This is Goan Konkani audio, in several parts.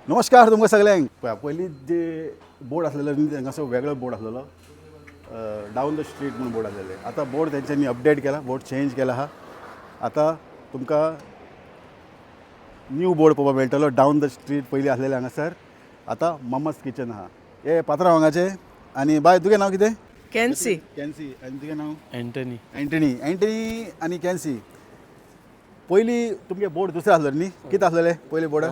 नमस्कार तुमकां सगल्यांक. पळया, पयलीं जे बोर्ड आसलेलो न्ही, तांकां वेगळो बोर्ड आसलेलो, डावन the street म्हणून बोर्ड आसलेले. आतां बोर्ड तेंच्यांनी अपडेट केला, बोर्ड चेंज केला आहा. आतां तुमकां न्यू बोर्ड पळोवपाक मेळटलो. डावन the street पयलीं आसलेले हांगासर, आतां ममास किचन आहा. हे पात्रांव हांगाचे. आनी बाय, तुगें नांव कितें? कॅन्सी. कॅन्सी. आनी तुगें नांव? एंटनी. एंटनी. एंटनी आनी कॅन्सी. पयलीं तुमगे बोर्ड दुसरें आसलो न्ही? कितें आसलेले पयलीं बोर्ड?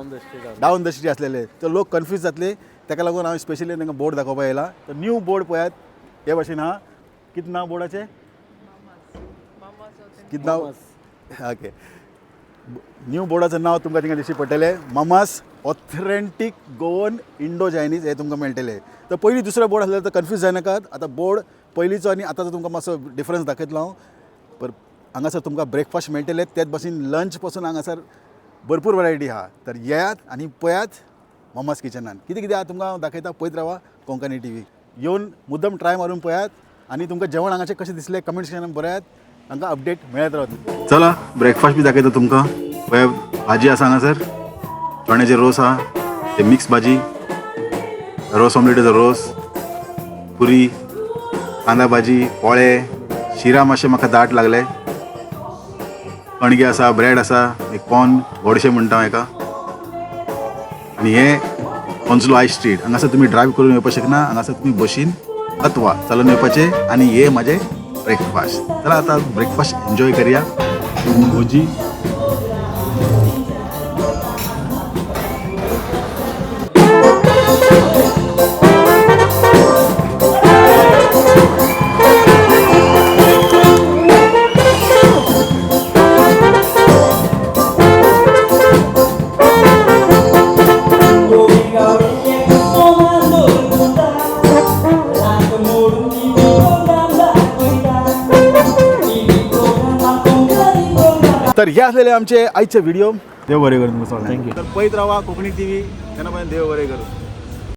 डावन the street आसलेले. तर लोक कन्फ्यूज जातले, ताका लागून हांव स्पेशली तांकां बोर्ड दाखोवपाक येयला. तर न्यू बोर्ड पळयात, हे भाशेन आहा. कितें नांव बोर्डाचें? कितें नांव? ओके, न्यू बोर्डाचं नांव तुमकां थिंगा दिश्टी पडटलें, Mama's authentic Goan Indo Chinese हें तुमकां मेळटलें. तर पयलीं दुसरो बोर्ड आसलेलो, तर कन्फ्यूज जायनाकात. आतां बोर्ड पयलींचो आनी आतांचो तुमकां मातसो डिफरन्स दाखयतलो हांव. पर हांगासर तुमकां ब्रेकफास्ट मेळटले, तेच भाशेन लंच पासून हांगासर भरपूर वरायटी आहा. तर येयात आनी पळयात ममास किचनान कितें कितें आहा, तुमकां हांव दाखयता. पळयत रावा कोंकणी टीव्ही. येवन मुद्दम ट्राय मारून पळयात आनी तुमकां जेवण हांगाचें कशें दिसलें कमेंट सेक्शनान बरयात. हांकां अपडेट मेळत रावतली. चला, ब्रेकफास्ट बी दाखयता तुमकां. पळय, भाजी आसा हांगासर, चण्याचे रोस आहा, ते मिक्स भाजी, रोस ऑमलेटीचो रोस, पुरी, कांदा भाजी, पोळे, शिरा मातशें म्हाका दाट लागले, कणगी आसा, ब्रेड आसा, एक कॉर्न गोडशें म्हणटा हांव हेका. आनी हे ऑन्सलो हाय स्ट्रीट, हांगासर तुमी ड्रायव्ह करून येवपाक शकना, हांगासर तुमी बशीन अथवा चलून येवपाचें. आनी हे म्हाजें ब्रेकफास्ट. चला, आतां ब्रेकफास्ट एन्जॉय करया. भजी. तर हे असलेले आमचे आयचे व्हिडिओ. देव बरें करूं तुमकां सगळ्यांक. Thank you. तर पळयत रावा कोंकणी टीव्ही. तेन्ना पर्यंत देव बरें करूं.